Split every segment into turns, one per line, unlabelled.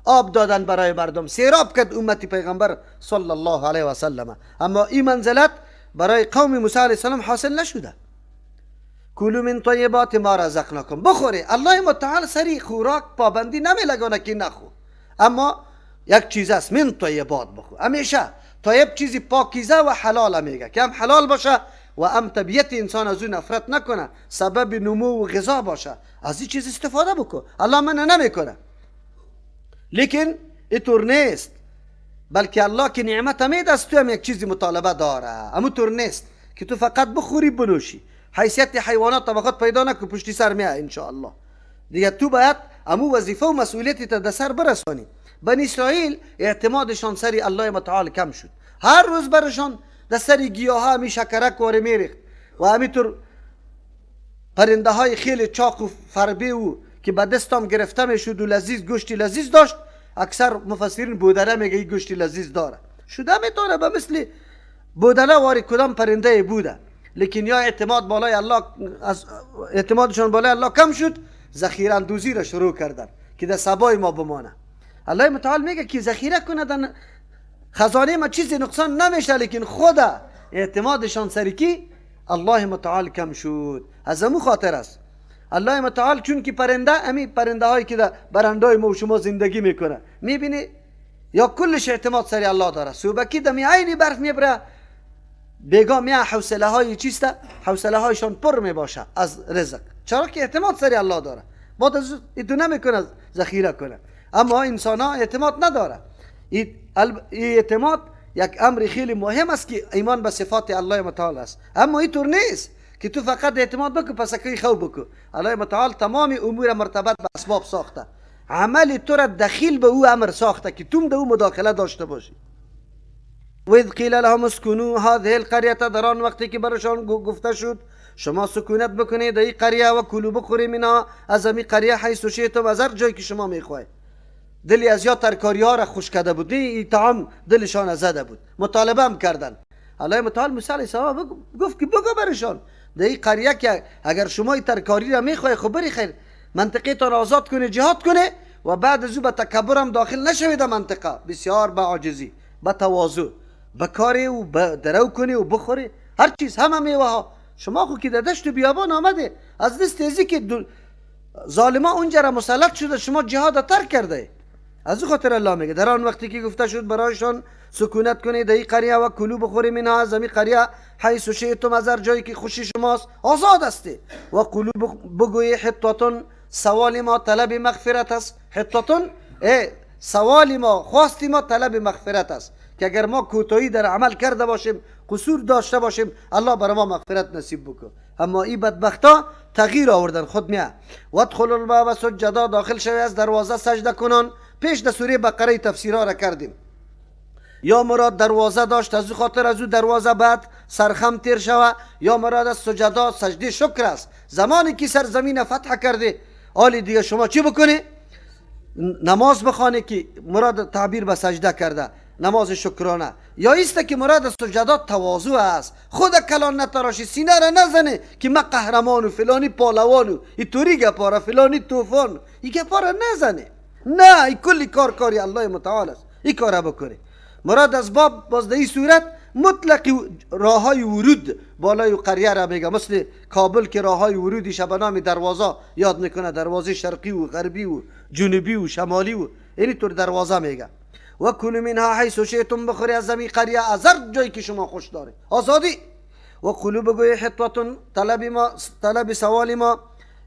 آب دادن برای مردم، سیراب کرد امت پیغمبر صلی الله علیه و سلم. اما این منزلت برای قوم موسی علیه السلام حاصل نشده. کلوا من طیبات ما رزقناکم، بخوری. الله متعال سری خوراک پابندی نمیلگانه که نخو، اما یک چیز است، من طیبات بخو. همیشه طیب چیزی پاکیزه و حلال میگه که هم حلال باشه و هم طبیعت انسان از اون نفرت نکنه، سبب نمو و غذا باشه، از این چیز استفاده بکن. الله منع نمیکنه، لیکن اینطور نیست، بلکه الله که نعمت میده از تو هم یک چیزی مطالبه داره. اما طور نیست که تو فقط بخوری بنوشی، حیثیت حیوانات به خود پیدا نکن، پشتی سر میای انشاءالله. دیگه تو باید امو وظیفه و مسئولیت تا در سر برسانی. بنی اسرائیل اعتمادشان سری الله متعال کم شد، هر روز برشان در سر گیاه ها می شکرک واره میریخت و همینطور پرنده های خیلی چاق و فربه و که به دستم گرفته میشد و لذیذ گوشتی لذیذ داشت. اکثر مفسرین بودله میگه این گوشتی لذیذ داره، شده میتونه به مثل بودله واری کدام پرنده بوده، لیکن یا اعتماد بالای الله، از اعتمادشان بالای الله کم شد، ذخیره اندوزی را شروع کردن که در سبای ما بمانه. الله متعال میگه که ذخیره کنه در خزانه ما چیزی نقصان نمیشه، لیکن خدا اعتمادشان سر کی الله متعال کم شد. از امو خاطر است الله متعال چون که پرنده، امی پرنده هایی که در برندای ما و شما زندگی میکنه میبینی یا کلش اعتماد سر الله داره. صبحکی دمی عینی برف میبره، بیگاه میا حوصله های چیسته، حوصله هایشان پر میباشه از رزق، چرا که اعتماد سر الله داره. بعد از ایدو نمیکنه ذخیره کنه. اما انسان ها اعتماد نداره. این اعتماد یک امر خیلی مهم است که ایمان به صفات الله متعال است. اما اینطور نیست که تو فقط اعتماد بکن پس کی خو بکن. الله متعال تمام امور مرتبط به اسباب ساخته، عمل تو را دخیل به او امر ساخته که تو به او مداخله داشته باشی. و اذ قیل لهم اسکنوا هذه القریه، در آن وقتی که برشان گفته شد شما سکونت بکنید در این قریه و کلوا بخورید منها، از این قریه حیث شئتم، از هر جایی که شما میخواهید. دلی از یا ترکاری ها را خوش کرده بود، این طعام دلشان زده بود، مطالبه هم کردن. الله متعال موسی علیه السلام گفت که بگو برشان در این قریه که اگر شما این ترکاری را میخواهی خب بری خیر، منطقه تان آزاد کنه، جهاد کنه و بعد از او به تکبر هم داخل نشوید منطقه. بسیار به عاجزی، به تواضع، به کاری و به درو کنی و بخوری هر چیز، همه میوه ها. شما خو که در دشت و بیابان آمده از دست ازی که ظالما اونجا را مسلط شده، شما جهاد ترک کرده. از او خاطر الله میگه در آن وقتی که گفته شد برایشان سکونت کنید در این قریه و کلو بخورید منها، از این قریه حیث شئتم، از هر جایی که خوشی شماست آزاد هستی. و قولوا بگویی حطتون، سوال ما طلب مغفرت است. حطتون سوال ما، خواست ما طلب مغفرت است که اگر ما کوتاهی در عمل کرده باشیم، قصور داشته باشیم، الله بر ما مغفرت نصیب بکن. اما این بدبختا تغییر آوردن خود میه. وادخلوا الباب سجدا، داخل شوی از دروازه سجده کنان. پیش در سوره بقره تفسیرها را کردیم. یا مراد دروازه داشت، از او خاطر از او دروازه بعد سرخم تیر شوه، یا مراد از سجدا سجده شکر است. زمانی که سرزمین فتح کرده آلی دیگه شما چی بکنی؟ نماز بخوانه که مراد تعبیر به سجده کرده، نماز شکرانه. یا ایست که مراد از سجدات تواضع است، خود کلان نتراشی، سینه را نزنه که من قهرمان و فلانی پهلوان و اینطوری گپاره فلانی طوفان، این گپاره نزنه. نه، این کلی کار کاری الله متعال است، این کار بکنه. مراد از باب باز در این صورت مطلق راه های ورود بالای قریه را میگه، مثل کابل که راه های ورودیش به نام دروازه یاد میکنه، دروازه شرقی و غربی و جنوبی و شمالی و اینی طور دروازه میگه. و کلوا منها حیث شئتم، بخوری از زمین قریه از هر جایی که شما خوش داره، آزادی. و قولوا بگوی حطتون، طلب ما، طلب سوال ما،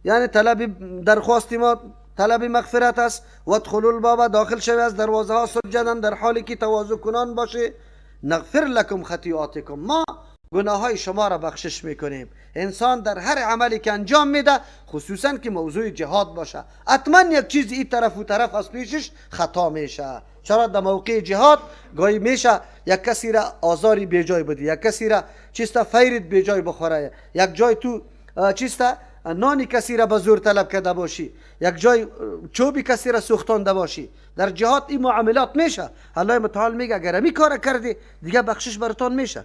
یعنی طلب درخواست ما طلب مغفرت است. وادخلوا الباب، داخل شوی از دروازه ها سجدا، در حالی که تواضع کنان باشه. نغفر لکم خطیئاتکم، ما گناه های شما را بخشش میکنیم. انسان در هر عملی که انجام میده، خصوصا که موضوع جهاد باشه، حتما یک چیز این طرف و طرف از پیشش خطا میشه. چرا در موقع جهاد گاهی میشه یک کسی را آزاری بی جای بدی، یک کسی را چیستا فیرت بی جای بخوره، یک جای تو چیستا نانی کسی را به زور طلب کرده باشی، یک جای چوبی کسی را سوختانده باشی. در جهاد این معاملات میشه. الله متعال میگه اگر می کار کردی دیگه بخشش براتون میشه.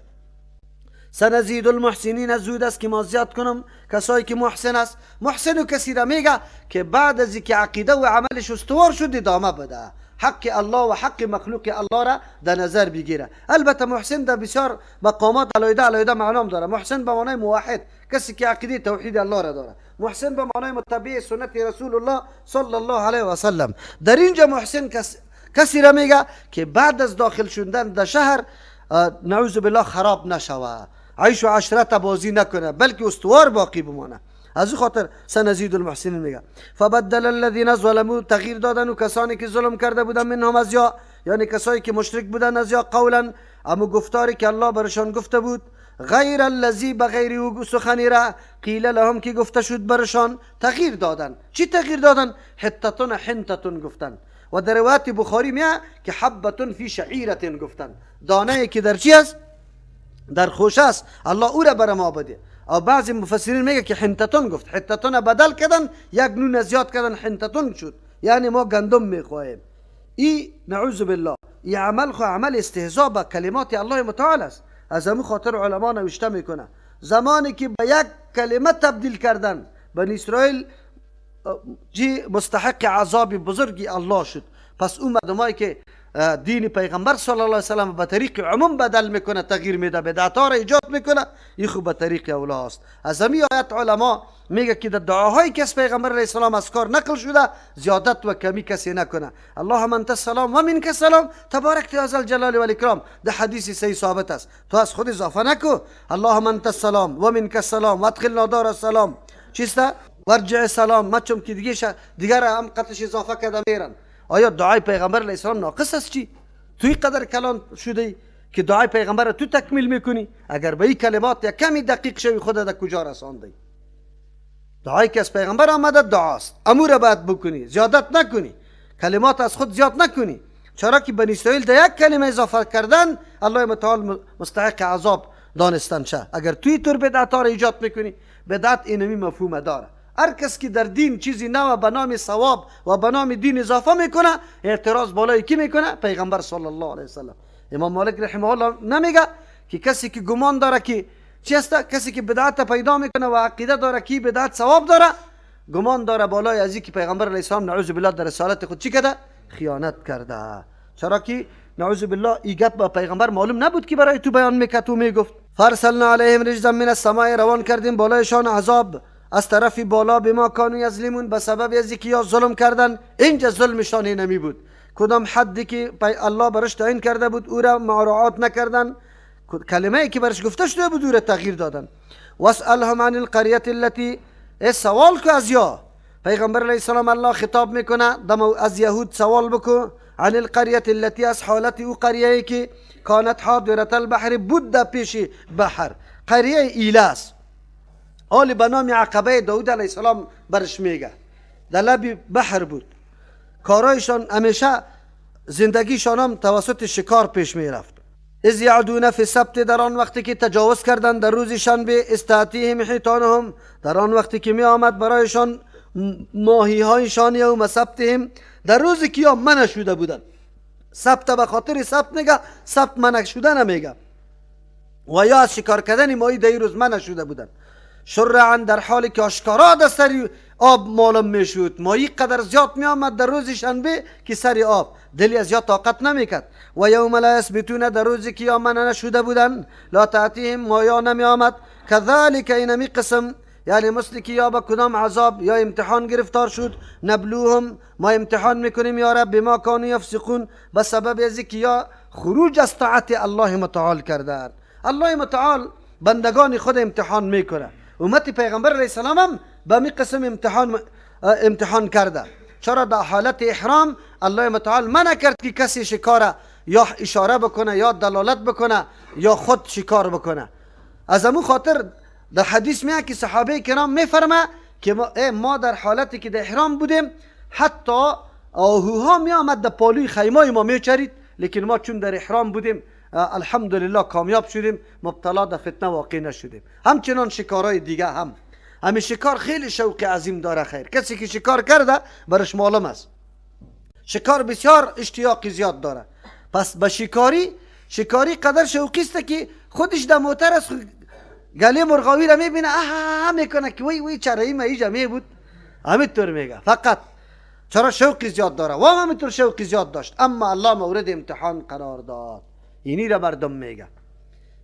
سنزید المحسنین، زود است که ما زیاد کنم کسایی که محسن است. محسن و کسی را میگه که بعد از اینکه عقیده و عملش استوار شد ادامه بده، حق الله و حق مخلوق الله را در نظر بگیره. البته محسن در بسیار مقامات علیده علیده معنام داره. محسن به معنای موحد، کسی که عقیده توحید الله را داره. محسن به معنای متبع سنت رسول الله صلی الله علیه و سلم. در اینجا محسن کسی را میگه که بعد از داخل شدن در شهر نعوذ بالله خراب نشوه، عیش و عشرت بازی نکنه، بلکه استوار باقی بمانه. از خاطر سنزید المحسنین میگه. فبدل الذين ظلموا، تغییر دادن و کسانی که ظلم کرده بودن، منهم از یا، یعنی کسایی که مشرک بودن از یا، قولا امو گفتاری که الله برشان گفته بود، غیر الذی بغیر او سخنی را، قیل لهم که گفته شد برشان، تغییر دادن. چی تغییر دادن؟ حتتون حنتتون گفتن. و در روایت بخاری میاد که حبتون فی شعیرت گفتن، دانه که در چی است؟ در خوشه است، الله او را بر ما بده. او بعضی مفسرین میگه که حنتتون گفت، حنتتون بدل کردن، یک نون زیاد کردن، حنتتون شد، یعنی ما گندم میخواهیم. ای نعوذ بالله، ای عمل خو عمل استهزاء با کلمات الله متعال است. از همون خاطر علما نوشته میکنه زمانی که به یک کلمه تبدیل کردن، بنی اسرائیل جی مستحق عذاب بزرگی الله شد. پس اون مردمایی که دین پیغمبر صلی الله علیه وسلم به طریق عموم بدل میکنه، تغییر میده، بدعت ها را ایجاد میکنه، این خو به طریق اولا است. از همین آیت علما میگه که در دعاهایی که از پیغمبر علیه السلام از کار نقل شده زیادت و کمی کسی نکنه. اللهم انت السلام و منک السلام تبارکت یا ذا الجلال والاکرام، در حدیث صحیح ثابت است. تو از خود اضافه نکو. اللهم انت السلام و منک السلام وادخلنا دار السلام، چیست؟ ورجع السلام. ما چون که دیگه دیگر هم قطش اضافه کرده میرن. آیا دعای پیغمبر علیه السلام ناقص است چی؟ توی قدر کلان شده که دعای پیغمبر را تو تکمیل میکنی؟ اگر به این کلمات یک کمی دقیق شوی خود در کجا رساندی؟ دعایی که از پیغمبر آمده دعاست، امور باید بکنی، زیادت نکنی، کلمات از خود زیاد نکنی. چرا که بنی اسرائیل در یک کلمه اضافه کردن الله متعال مستحق عذاب دانستن شه. اگر توی طور بدعت ها را ایجاد میکنی، بدعت اینمی مفهوم داره. هر کس که در دین چیزی نو به نام ثواب و به نام دین اضافه میکنه، اعتراض بالای کی میکنه؟ پیغمبر صلی الله علیه وسلم. امام مالک رحمه الله نمیگه که کسی که گمان داره که چی است، کسی که بدعت پیدا میکنه و عقیده داره که بدعت ثواب داره، گمان داره بالای از که پیغمبر علیه السلام نعوذ بالله در رسالت خود چی کرده؟ خیانت کرده. چرا که نعوذ بالله این گپ با پیغمبر معلوم نبود که برای تو بیان میکرد و میگفت. فارسلنا علیهم رجزا من السماء، روان کردیم بالایشان عذاب از طرف بالا، بما کانوا یظلمون، به سبب از اینکه یا ظلم کردن. اینجا ظلمشان نمی بود، کدام حدی که الله برش تعیین کرده بود او را مراعات نکردن، کلمه ای که برش گفته شده بود او را تغییر دادن. واسالهم عن القريه التي، سوال کو از یا پیغمبر علیه السلام الله خطاب میکنه دم از یهود سوال بکو، عن القريه التي، از حالت او قریه که کانت حاضرة البحر، بود در پیش بحر، قریه ایلاس، آل به نام عقبه داود علیه السلام برش میگه، در لب بحر بود. کارایشان همیشه زندگیشان هم توسط شکار پیش میرفت. اذ یعدون فی السبت، در آن وقتی که تجاوز کردن در روز شنبه، استاتیهم حیتانهم، در آن وقتی که می آمد برایشان ماهی هایشان یوم سبتهم، در روزی که یا منع شده بودن. سبت به خاطر سبت میگه، سبت منع شده نمیگه، و یا از شکار کردن ماهی در روز منع شده بودن. شرعا، در حالی که آشکارا در سر آب معلوم میشد، ماهی قدر زیاد می آمد در روز شنبه که سر آب دلی از یاد طاقت نمیکرد. و یوم لا یثبتون، در روزی که یا منع نشده بودن، لا تأتیهم، مایا نمی آمد. کذالک، اینمی قسم، یعنی مثل که یا به کدام عذاب یا امتحان گرفتار شد، نبلوهم، ما امتحان میکنیم یا رب، بما کانوا یفسقون، به سبب از که یا خروج از طاعت الله متعال کردن. الله متعال بندگان خود امتحان میکنه. امت پیغمبر علیه السلام هم به می قسم امتحان کرده. چرا در حالت احرام الله متعال منع کرد که کسی شکار یا اشاره بکنه یا دلالت بکنه یا خود شکار بکنه. از امو خاطر در حدیث میاد که صحابه کرام میفرمه که ما در حالتی که در احرام بودیم حتی آهوها می آمد در پالوی خیمای ما میچرید، لیکن ما چون در احرام بودیم الحمدلله کامیاب شدیم، مبتلا در فتنه واقع نشدیم. همچنان شکارهای دیگه هم، همین شکار خیلی شوق عظیم داره. خیر کسی که شکار کرده برش معلوم است شکار بسیار اشتیاق زیاد داره. پس به شکاری قدر شوقی است که خودش در موتر است، گله مرغاوی را میبینه آها میکنه که وی وی چرایی ما ایجا می بود، همینطور میگه. فقط چرا شوقی زیاد داره و هم همینطور شوقی زیاد داشت، اما الله مورد امتحان قرار داد. اینی را مردم میگه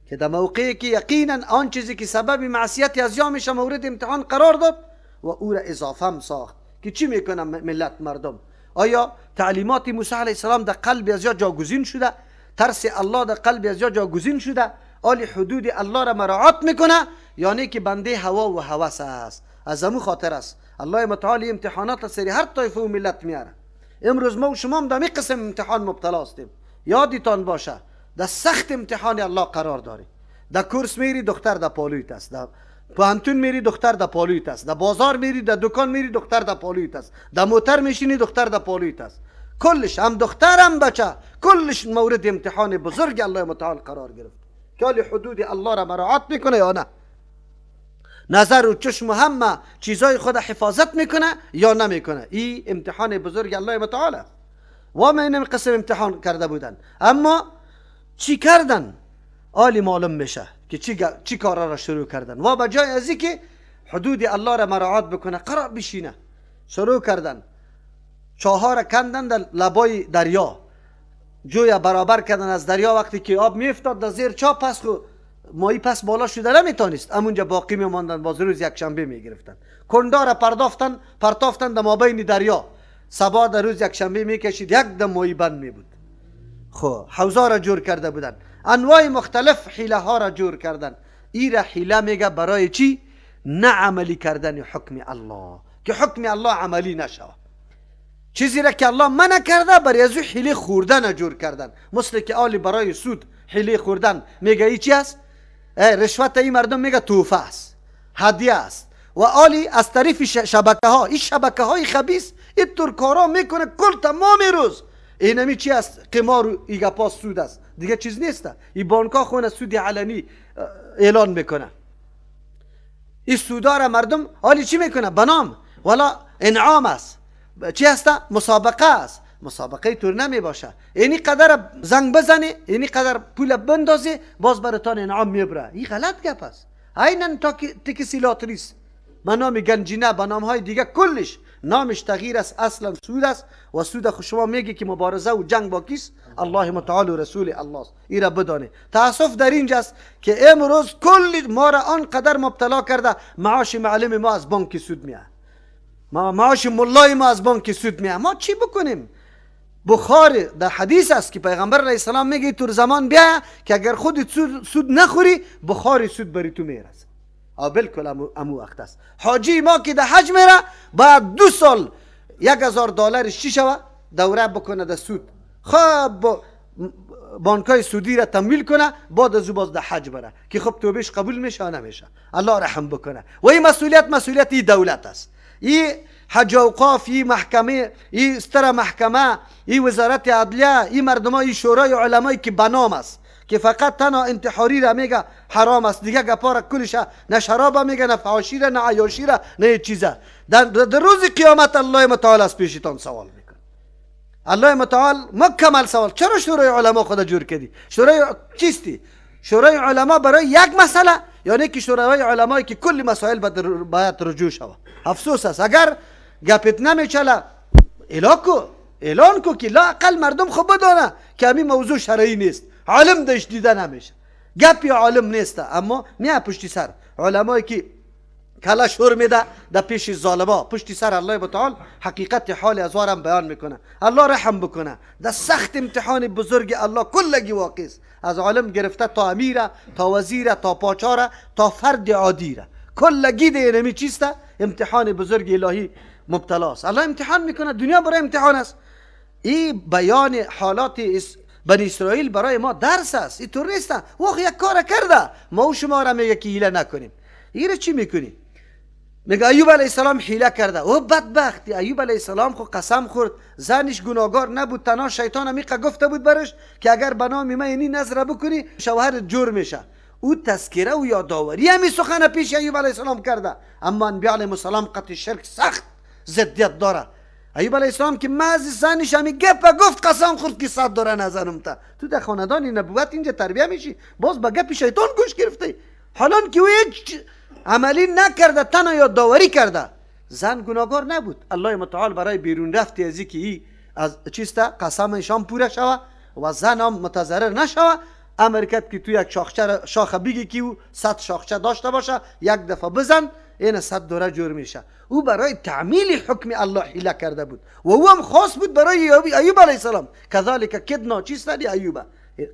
که در موقعی که یقینا آن چیزی که سبب معصیت از یا میشه مورد امتحان قرار داد و او را اضافه هم ساخت که چی میکنه ملت مردم؟ آیا تعلیمات موسی علیه السلام در قلب از یا جاگزین شده؟ ترس الله در قلب از یا جاگزین شده؟ آل حدود الله را مراعات میکنه یعنی که بنده هوا و هوس است؟ از امو خاطر است الله متعال امتحانات سری هر طایفه و ملت میاره. امروز ما و شما هم در می قسم امتحان مبتلا هستیم. یادتان باشه در سخت امتحان الله قرار داری. در کورس میری دختر در پالویت است، در پوهنتون میری دختر در پالویت است، در بازار میری، در دکان میری دختر در پالویت است، در موتر میشینی دختر در پالویت است. کلش هم دختر هم بچه، کلش مورد امتحان بزرگ الله متعال قرار گرفت که حدود الله را مراعات میکنه یا نه، نظر و چشم و همه چیزای خود حفاظت میکنه یا نمیکنه. این امتحان بزرگ الله متعال است. و ما این قسم امتحان کرده بودن، اما چی کردن؟ آلی معلوم میشه که چی کارا را شروع کردن و به جای از که حدود الله را مراعات بکنه قرار بشینه، شروع کردن چاها را کندن در لبای دریا، جویا برابر کردن از دریا. وقتی که آب میافتاد در زیر چاه پس خو ماهی پس بالا شده نمیتونست، همونجا باقی میماندن، باز روز یک شنبه میگرفتن. کندا را پرتافتن در مابین دریا، صبا در روز یک شنبه میکشید یک دم ماهی بند میبود. خب حوزا را جور کرده بودن، انواع مختلف حیله ها را جور کردن. ای را حیله میگه برای چی؟ نه عملی کردن حکم الله، که حکم الله عملی نشود. چیزی را که الله منع کرده برای از حیله خوردن جور کردن، مثل که آلی برای سود حیله خوردن میگه ای چی است؟ رشوت ای مردم میگه توفه است، هدیه است. و آلی از طریف شبکه ها، این شبکه های خبیث این طور کارا میکنه کل تمام روز. اینمی چی است؟ قمار و ایگپا سود است، دیگه چیز نیست. این بانک ها خونه سود علنی اعلان میکنه. این سودا را مردم حالی چی میکنه؟ بنام والا انعام است، چی است؟ مسابقه است. مسابقه طور نمی باشه، اینی قدر زنگ بزنی، اینی قدر پول بندازی، باز براتان انعام میبره. این غلط گپ است. عینا تکسی لاتریس به نام گنجینه، به نام های دیگه، کلش نامش تغییر است، اصلا سود است. و سود خود شما میگی که مبارزه و جنگ با کیست؟ الله متعال و رسول الله است. ای را بدانه. تاسف در اینجاست که امروز کل ما را آنقدر مبتلا کرده. معاش معلم ما از بانک سود میاد، معاش ملای ما از بانک سود میاد. ما چی بکنیم؟ بخاری در حدیث است که پیغمبر علیه السلام میگه تور زمان بیا که اگر خودت سود نخوری بخاری سود بری تو میرسه. او بالکل امو وقت است. حاجی ما که در حج میره باید 2 سال $1000 چی شوه دوره بکنه در سود، خب بانکای سودی را تمویل کنه، بعد از او باز در حج بره که خب توبهش قبول میشه نمیشه. الله رحم بکنه. و این مسئولیت مسئولیت ای دولت است. ای حج اوقاف، ای محکمه، ای ستر محکمه، ای وزارت عدلیه، ای مردمای شورای علمایی که بنام است که فقط تنها انتحاری را میگه حرام است، دیگه گپا را کلش نه شراب میگه، نه فحاشی را، نه عیاشی را، نه چیزه. در روز قیامت الله متعال از پیشتان سوال میکنه. الله متعال مکمل سوال. چرا شورای علما خود جور کردی؟ شورای چیستی؟ شورای علما برای یک مسئله، یعنی که شورای علمایی که کل مسائل باید رجوع شود. افسوس است اگر گپت نمیچله اعلان کو که لااقل مردم خوب بدانه که همین موضوع شرعی نیست. عالم داشت دیده نمیشه، گپی عالم نیست، اما نه پشتی سر علمایی که کلا شور میده در پیش ظالما، پشتی سر الله متعال حقیقت حال از وارم بیان میکنه. الله رحم بکنه. در سخت امتحان بزرگ الله کلگی واقع است، از عالم گرفته تا امیره، تا وزیره، تا پاچاره، تا فرد عادی را، کلگی ده اینمی چیسته؟ امتحان بزرگ الهی مبتلا است. الله امتحان میکنه، دنیا برای امتحان است. این بیان حالات بنی اسرائیل برای ما درس است. این طور نیست واقعا یک کار کرده ما و شما را میگه که حیله نکنیم. این چی میکنی؟ میگه ایوب علیه السلام حیله کرده. او بدبختی، ایوب علیه السلام خو قسم خورد، زنش گناهگار نبود، تنها شیطان میقه گفته بود برش که اگر به نام من اینی نظر بکنی شوهر جور میشه. او تذکره و یادآوری همی سخن پیش ایوب علیه السلام کرده، اما انبیا علیهم السلام قطع شرک سخت ضدیت داره. ایوب علیه السلام که مزی زنش همی گپ گفت قسم خورد که صد داره نزنم تا تو در خاندان نبوت اینجا تربیه میشی، باز با گپ شیطان گوش گرفتی. حالان که او هیچ عملی نکرده، تنها یا داوری کرده، زن گناهکار نبود. الله متعال برای بیرون رفتی از که ای از چیست قسمشان پوره شوه و زن هم متضرر نشوه، امر کرد که تو یک شاخچه شاخه بگی که او 100 شاخچه داشته باشه، یک دفعه بزن این 100 دوره جور میشه. او برای تعمیل حکم الله حیله کرده بود و او هم خاص بود برای ایوب علیه السلام. کذالک کدنا چیست ایوب،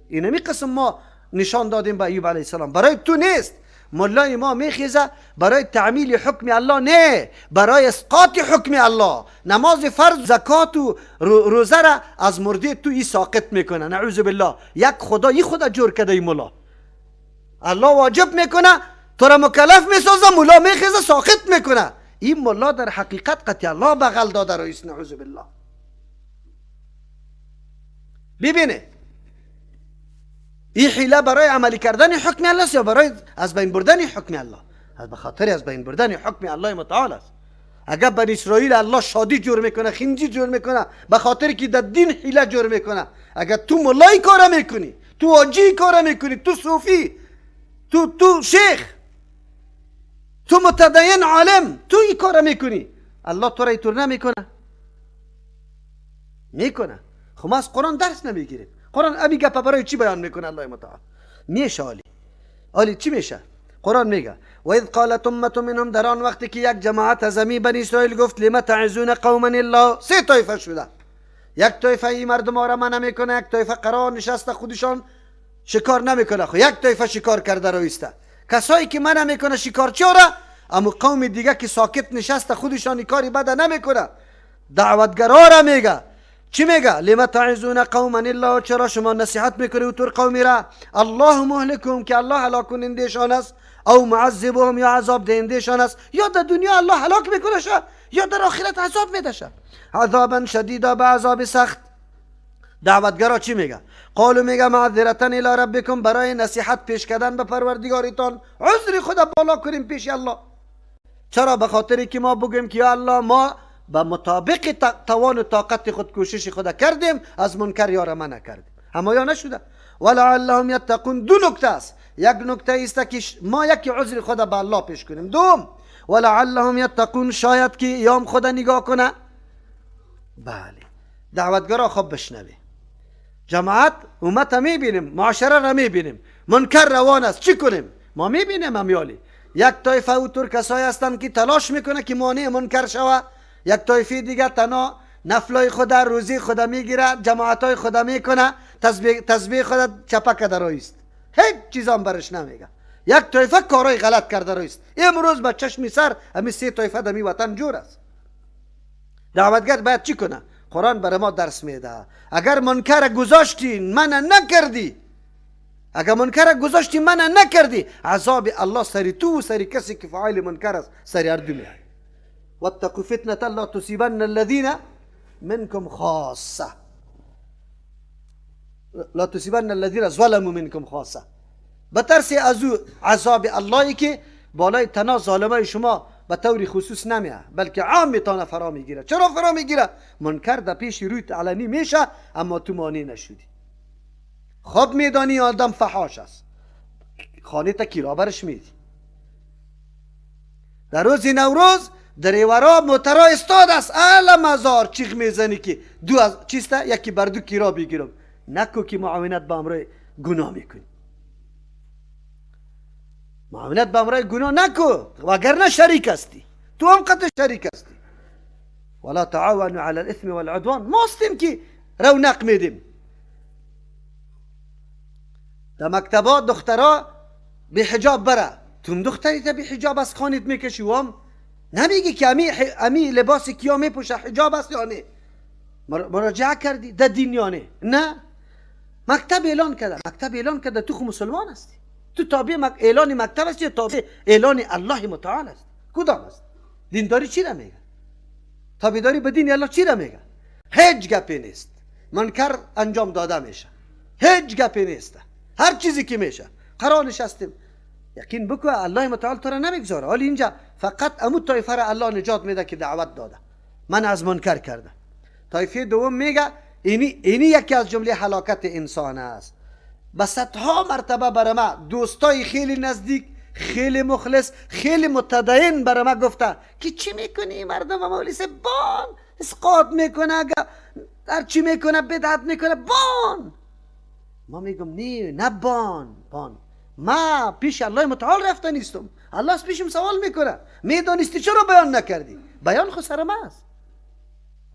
اینمی قسم ما نشان دادیم به ایوب علیه السلام. برای تو نیست. ملای ما میخیزه برای تعمیل حکم الله نه، برای اسقاط حکم الله. نماز فرض، زکات و روزه را از مرده تو ای ساقط میکنه، نعوذ بالله. یک خدا ای خدا جور کرده، ای ملا الله واجب میکنه، تو را مکلف میسازه، ملا میخیزه ساقط میکنه. این ملا در حقیقت قطع الله بغل داده رئیس، نعوذ بالله. ببینه این حیله برای عملی کردن حکم الله است یا برای از بین بردن حکم الله؟ از به خاطر از بین بردن حکم الله متعال است. اگر بر اسرائیل الله شادی جور میکنه، خنجی جور میکنه، به خاطر که در دین حیله جور میکنه. اگر تو ملای کار میکنی، تو حاجی کار میکنی، تو صوفی، تو شیخ، تو متدین عالم، تو این کار میکنی، الله تو را اینطور نمیکنه؟ میکنه. خب ما از قرآن درس نمیگیریم. قرآن ابی گپ برای چی بیان میکنه الله متعال؟ میشه عالی عالی چی میشه؟ قرآن میگه و اذ قالت امه منهم، در آن وقتی که یک جماعت از بنی اسرائیل گفت لما تعظون قوما الله. سه طایفه شده، یک طایفه این مردم را منع میکنه، یک طایفه قرار نشسته خودشان شکار نمیکنه، خب یک طایفه شکار کرده رویسته. کسایی که منع میکنه شکارچی را، اما قوم دیگه که ساکت نشسته خودشان کاری بد نمیکنه، دعوتگرا را میگه. چی میگه؟ لما تعظون قوما الله، چرا شما نصیحت میکنی و تور قومی را؟ الله مهلکهم، که الله هلاک کنندهشان است، او معذبهم، یا عذاب دهندهشان است. یا در دنیا الله هلاک میکنه یا در آخرت عذاب میده، عذابا شدیدا، به عذاب سخت. دعوتگرا چی میگه؟ قالو میگه معذرتا الی ربکم، برای نصیحت پیش کردن به پروردگارتان، عذر خود بالا کنیم پیش الله. چرا؟ به خاطری که ما بگیم که یا الله ما به مطابق توان و طاقت خود کوشش خود کردیم، از منکر یار منع کردیم، اما یا نشده. ولعلهم یتقون. دو نکته است. یک نکته است که ما یک عذر خود به الله پیش کنیم. دوم ولعلهم یتقون، شاید که یام خود نگاه کنه. بله دعوتگرا خوب بشنوه، جماعت امت میبینیم، معاشره را میبینیم، منکر روان است، چی کنیم؟ ما میبینیم امیالی یک طایفه او تور کسایی هستند که تلاش میکنه که مانع منکر شوه، یک طایفه دیگه تنها نفلای خود روزی خود میگیره، جماعتای خود میکنه، تسبیح خود چپه کرده رویست، هیچ چیز هم برش نمیگه. یک طایفه کارای غلط کرده رویست. امروز با چشم سر همین سه طایفه در وطن جور است. دعوتگر باید چی کنه؟ قرآن برای ما درس میده. اگر منکر گذاشتی منع نکردی، اگر منکر گذاشتی منع نکردی، عذاب الله سری تو و سری کسی که فاعل منکر است، سری هر دو میاد. واتقوا فتنة لا تصيبن الذين منكم خاصة، لا تصيبن الذين ظلموا منكم خاصة. بترسی از او عذاب اللهی که بالای تنا ظالمای شما به طور خصوص نمیه، بلکه عام تانه فرا میگیره. چرا فرا میگیره؟ منکر در پیش رویت علنی میشه، اما تو مانع نشدی. خب میدانی آدم فحاش است، خانه تا کرا برش میدی. در روز نوروز دریورا موترا استاد است، الا مزار چیغ میزنی که دو از چیسته یکی بر دو کرا بگیرم، نکو که معاونت به امرای گناه میکنی. معاونت به امرای گناه نکو، وگرنه شریک هستی، تو هم قطع شریک هستی. ولا تعاونوا علی الاثم والعدوان. ما هستیم که رونق میدیم. در مکتبات دخترا بی حجاب بره، تو دختری تا بی حجاب از خانیت میکشی و هم نمیگی که امی لباس کیا میپوشه حجاب است یا نه، مراجعه کردی در دین یا نه؟ نه، مکتب اعلان کرده، مکتب اعلان کرده، تو خو مسلمان هستی، تو تابع اعلان مکتب هستی یا تابع اعلان الله متعال است؟ کدام است؟ دینداری چی را میگه؟ تابعداری به دین الله چی را میگه؟ هیچ گپی نیست، منکر انجام داده میشه، هیچ گپی نیست، هر چیزی که میشه قرار نشستیم. یقین بکو الله متعال تو را نمیگذاره. حالا اینجا فقط امو طایفه را الله نجات میده که دعوت داده، من از منکر کرده. طایفه دوم میگه اینی یکی از جمله هلاکت انسان است. به صدها مرتبه برای ما دوستای خیلی نزدیک خیلی مخلص، خیلی متدین برای ما گفته که چی میکنی مردم مولوی صاحب بان اسقاط میکنه، هر چی میکنه بدعت میکنه، بان. ما میگم نه، نه بان بان، ما پیش الله متعال رفته نیستم، الله از پیشم سوال میکنه میدانستی چرا بیان نکردی؟ بیان خو سر ما است.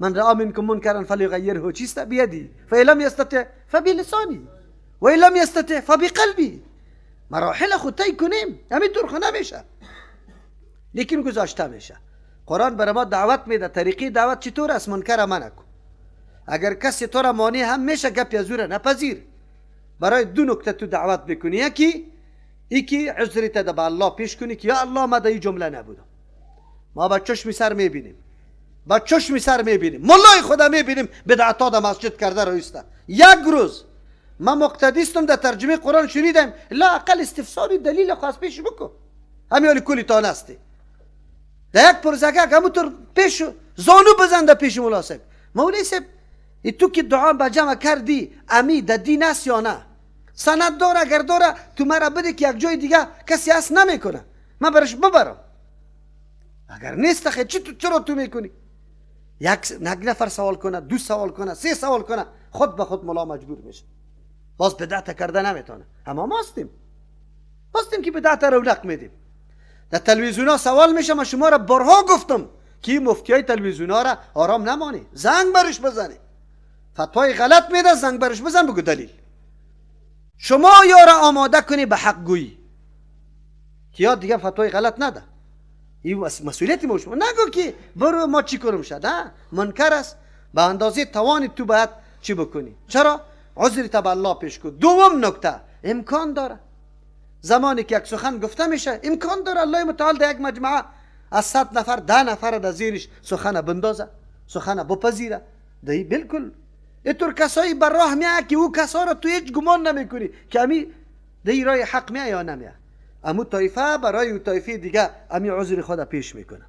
من رأى منكم منكرا فليغيره چیست؟ بیدی، فإن لم يستطع فبلسانی وإن لم يستطع فبقلبی. مراحل خود طی کنیم، همینطور خو نمیشه، لیکن گذاشته میشه. قرآن برای ما دعوت میده، طریقی دعوت چطور است؟ منکر منع کن. اگر کسی تو را مانع هم میشه گپ از او را نپذیر. برای دو نکته تو دعوت بکنی، یکی عذر ته به الله پیش کنی که یا الله ما در این جمله نبودم. ما با چشم سر میبینیم، با چشم سر میبینیم، ملای خدا میبینیم بدعتا در مسجد کرده رویسته. یک روز ما مقتدیستم در ترجمه قرآن شنیدم، لا اقل استفساری دلیل خاص پیش بکن، همین کلی تا نستی در یک پرزگک همونطور پیش زانو بزن در پیش مولا صاحب. مولوی صاحب تو که دعا به جمع کردی امی در دین است یا نه؟ سند داره؟ اگر داره تو مرا بده که یک جای دیگه کسی هست نمیکنه من برش ببرم. اگر نیست خیلی چی تو چرا تو میکنی؟ یک نفر سوال کنه، دو سوال کنه، سه سوال کنه، خود به خود ملا مجبور میشه، باز بدعت کرده نمیتونه. اما ما هستیم، هستیم که بدعت رونق میدیم. در تلویزیون ها سوال میشه، من شما را بارها گفتم که مفتی های تلویزیون ها را آرام نمانی، زنگ برش بزنی، فتوای غلط میده زنگ برش بزن بگو دلیل. شما یارا آماده کنی به حق گویی که یاد دیگه فتوای غلط نده. این مسئولیت ما شما. نگو که برو ما چی کنم شد، منکر است، به اندازه توان تو باید چی بکنی. چرا؟ عذر تا به الله پیش کن. دوم نکته، امکان داره زمانی که یک سخن گفته میشه، امکان داره الله متعال در یک مجمعه از 100 نفر 10 نفر در زیرش سخن بندازه، سخن بپذیره. دی بالکل اینطور کسایی بر راه میاد که او کسا را تو هیچ گمان نمیکنی که امی دی راه حق میاد یا نمیاد. امو طایفه برای او طایفه دیگه امی عذر خود پیش میکنه.